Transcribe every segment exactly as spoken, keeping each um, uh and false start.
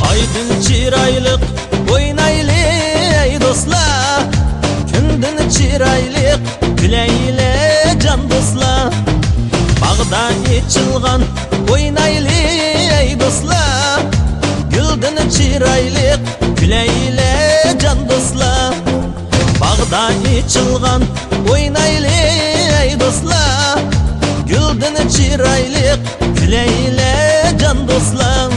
ئايدىن چىرايلىق ئوينايلى ئەي دوستلار، كۈندىن چىرايلىق كۈلەيلى جان دوستلار. باغدا ئېچىلغان ئوينايلى ئەي دوستلار، گۈلدىن چىرايلىق كۈلەيلى جان دوستلار. باغدا ئېچىلغان ئوينايلى ئەي دوستلار، گۈلدىن چىرايلىق كۈلەيلى جان دوستلار.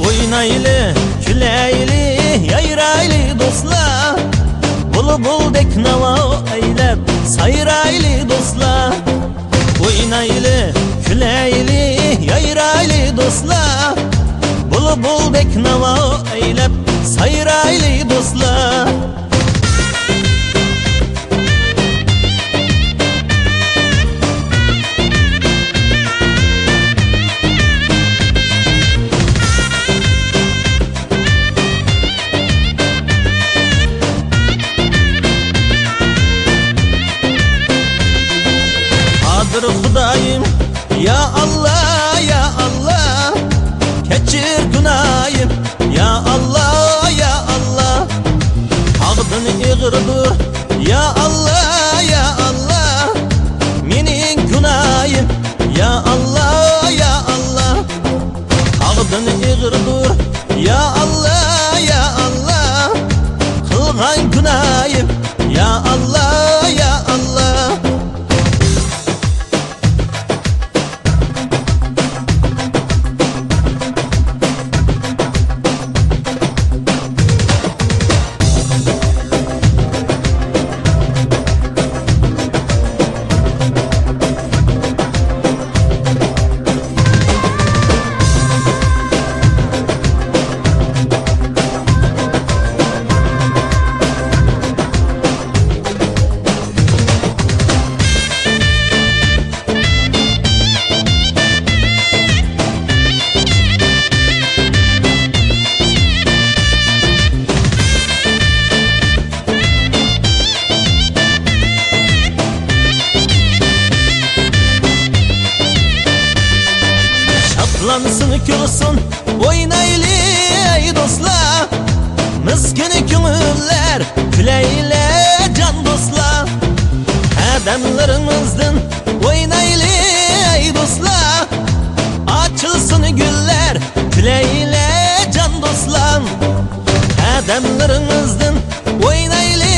ئوينايلى، كۈلەيلى، يايرايلى دوستلار، بۇلبۇلدەك ناۋا ئەيلەپ سايرايلى دوستلار. ئوينايلى، كۈلەيلى، يايرايلى دوستلار، بۇلبۇلدەك ناۋا ئەيلەپ سايرايلى دوستلار. قادىر خۇدايىم، يا ئاللا، يا ئاللا، كەچۈر گۇناھىم، يا ئاللا، يا ئاللا. تاغدىن ئېغىردۇر، يا ئاللا، يا ئاللا، مېنىڭ گۇناھىم، يا ئاللا، يا ئاللا. تاغدىن ئېغىردۇر، يا ئاللا، يا ئاللا، قىلغان گۇناھىم، يا ئاللا، يا ئاللا. شادلانسۇن، كۈلسۇن، ئوينايلى ئەي دوستلار، مىسكىن كۆڭۈللەر كۈلەيلى جان دوستلار. قەدەملىرىمىزدىن ئوينايلى ئەي دوستلار، ئاچىلسۇن گۈللەر كۈلەيلى جان دوستلار. قەدەملىرىڭىزدىن ئوينايلى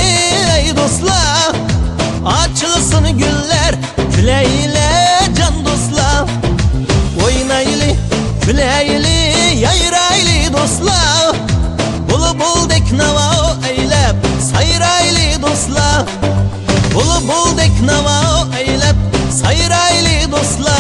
ئەي دوستلار، ئاچىلسۇن گۈللەر كۈلەيلى جان دوستلار. ئوينايلى، كۈلەيلى، يايرايلى دوستلار، بۇلبۇلدەك ناۋا ئەيلەپ سايرايلى دوستلار. بۇلبۇلدەك ناۋا ئەيلەپ سايرايلى دوستلار.